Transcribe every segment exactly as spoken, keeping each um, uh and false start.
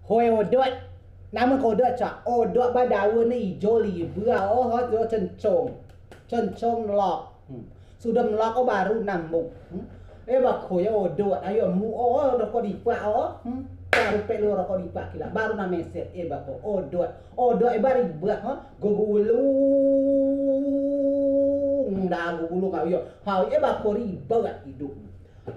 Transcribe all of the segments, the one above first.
Hoi Odot. Namen ko Odot, cak? Odot ba daun ne ijo libea, oh, oh, cencong. Cencong melok. Hmm. Sudo melok o baru nambung. Hmm. Eh, ba ko yo Odot, ayo mu o, rokok dipak o. Hmm. Baru pek lu rokok dipak kila. Baru na meset, eh, ba ko Odot. Odot, eh, ba ribet, ha? Gegulung. Dah gegulung kau yo. Hau, eh, ba ko ribet idup.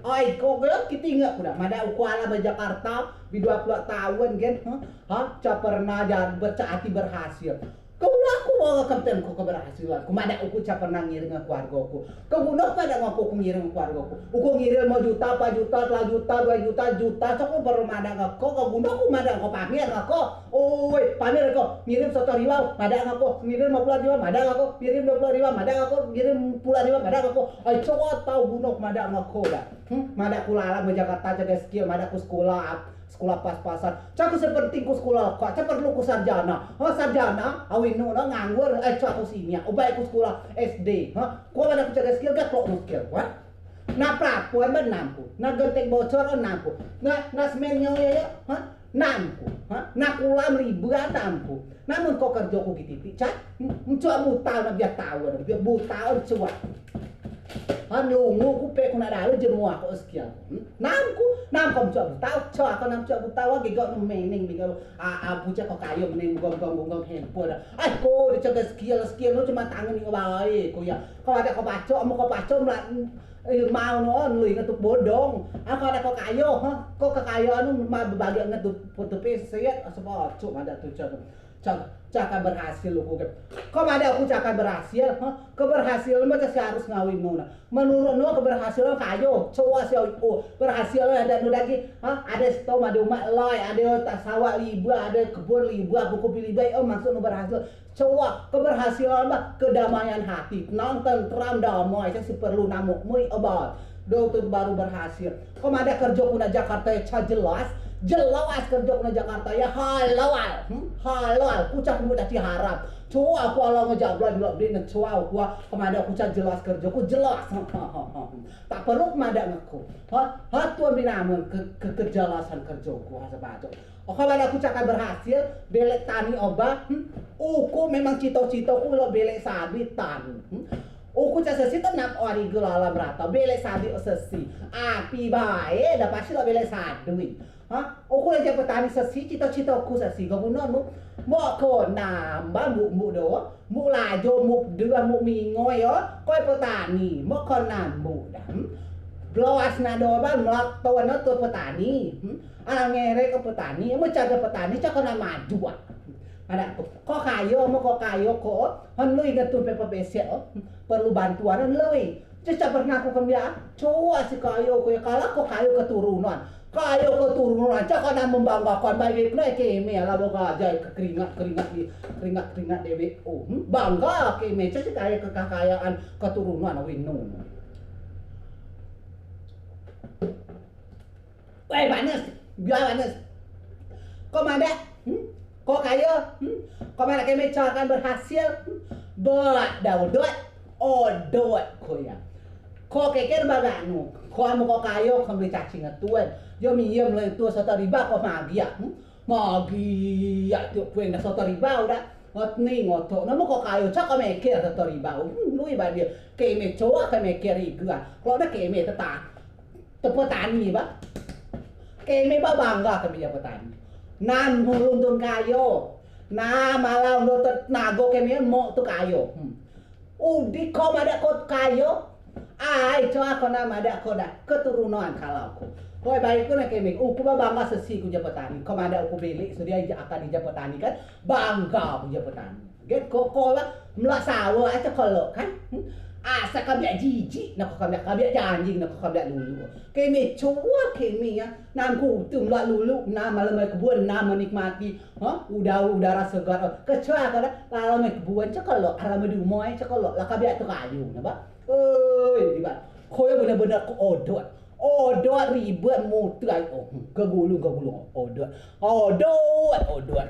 Ai, ko ke, kite inget ku da. Madeak uku alau ba Jakarta, bi duai puluak taun gen, ha? Ha? Coa pernah ja-, ber-, coa ati berhasil. Keguno uku mau kemten ko keberhasilan. Ku madeak uku coa pernah ngiring ngen keluargo ku. Keguno ku madeak ngen ko uku ngiring ngen keluargo ku. Uku ngiring lemo juta, empat juta, telau juta, duai juta, juta, coa ku perlu madeak ngen ko. Keguno ku madeak ngen ko pamer ngen ko. Oi, pamer ko, ngirim sotos ribau, madeak ngen ko, ngirim lemo puluak ribau, madeak ngen ko, ngirim duai puluak ribau, madeak ngen ko, ngirim puluak ribau, madeak ngen ko. Ai, coa tau guno madeak ngen ko da. Hmm, madeak ku lalau ba Jakarta, coa ade skill, madeak ku sekolah, sekolah pas-pasan. Coa ku sepenting ku sekolah, coa perlu ku sarjana. Ha, sarjana, awei nu na nganggur, ai, coa ku simiak. Ubai ku sekolah S D, ha. Ko madeak ku coa ade skill, ga kelok nu skill ku, ha. Na pelapon ba nam ku, na genteng bocor nam ku, na, na semen nyo yo, ha. Nam ku, ha? Na kulam ribea nam ku. Namen ko kerjo ku gi titik, cak? Mencuak buta na biar tau, biar buta mencuak. Ha, nyungu ku pe ku nak dalu jemua ko sekian. Hmm? Nam ku, nam ko mencuak buta, coa ko nam cuak buta, wa gego nu meneng, bi kalau, a, a, bucak ko kayo meneng, gom, gom, gom, gom, handphone. Ai, ko, de coa skill, skill nu cuma tangan ni bae, ko ya. Ko ade ko pacok, mau ko pacok, melak, eh, mau no, lu inget tu bodong. A, ko ade ko kayo, ha? Ko kekayo anu, ma bagi inget tu foto peset, sepocok madeak tu, cak. Cak, cak akan berhasil uku ke. Ko madeak uku cak akan berhasil, ha? Keberhasilan macam si harus ngawin nu na. Menurut nu keberhasilan kayo, coa si, oh, berhasil ade nu dagi, ha? Ade setom, ade umeak lai, ade sawak libea, ade kebun libea, buku libea, oh, maksud nu berhasil. Coa, keberhasilan ba kedamaian hati, tenang, tentram, damai, si perlu namuk mui obat. Do tu baru berhasil. Ko madeak kerjo ku nak Jakarta ya, coa jelas. Jelas kerjo ku nak Jakarta ya, halal. Hmm? Halal. Ku coa ku caci haram. Coa ku alau ngejablan, belak beli ne, coa ku, ko madeak ku coa jelas kerjo ku, jelas. Tak perlu ko madeak ngen ku. Ha, ha, tuan bi namen ke, ke, kejelasan kerjo ku, ha, sebaco. Ko madeak ku coa akan berhasil, belek tani o ba, hmm? Uku memang cito-cito ku lok belek sadi tani, hmm? Uku coa sesi tenap o ari gelalam rata, belek sadi o sesi. Api bae, da pasti lok belek sadi. Ha? Uku lok jadi petani sesi, cito-cito ku sesi, ga guno nu. Mok ko nambah, muk, muk do, muk lajo, muk dua, muk mingoi, yo. Ko petani, mok ko nambah, da. Hmm? Belas na do ba, melak tuan no tu petani. Hmm? Alau ngerek ko petani, amen coa ade petani, coa ko nak maju, ah. Madeak ku, ko kayo, amen ko kayo, ko, han lui ngen tun pe pepeset, oh. Perlu bantuan, han lui. Coa pernah ku kemliak, coa si kayo, ko ya, kalau ko kayo keturunan. Kayo keturunan, coa ko nak membanggakan, baik kena keme, alau boga aja keringat, keringat di, keringat, keringat dewek, oh. Hmm, bangga keme, coa si kayo kekayaan keturunan, winu. Weh, panes. Biar panes. Ko madeak, hmm? Ko kayo, hmm? Ko madeak keme coa akan berhasil, hmm? Bak da Odot, Odot ko ya. Ko keker bagak nu. Ko amen ko kayo, ko beli caci ngen tun. Yo miem lok tun sotos ribau ko magiak, hmm? Magiak tiok pueng da sotos ribau da. Ngot ni ngotok. Namen ko kayo, coa ko meker sotos ribau. Hmm, lui ba dio. Keme coa ko meker igai. Kalau da keme tetap. Te petani ba. Keme ba bangga keme jadi petani. Nam mulung tun kayo. Nam alau ndo tenago keme mok tun kayo. Hmm. Udi ko madeak ko kayo. Ai, coa ko nam madeak ko da. Keturunan kalau ko. Hoi, baik ko na keme. Uku ba bangga sesi ku jadi petani. Ko madeak uku belek, sudo akan jadi petani kan. Bangga ku jadi petani. Gen ko, ko ba, melak sawo, asa kelok kan? Hmm? Asa kabiak jijik, na ko kabiak, kabiak janjing, na ko kabiak lulu. Keme coa keme ya, nam kute melak lulu, nam alau mai kebun, nam menikmati, ha? Udara, udara segar, oh. Kecoa kada, alau mai kebun, coa kelok, alau mai dumoi, coa kelok, lah kabiak tun kayo, na ba? Oi, di ba? Ko ya bener-bener ko Odot. Odot ribet mutai. Oh, hmm, gegulung, gegulung. Odot. Odot, Odot.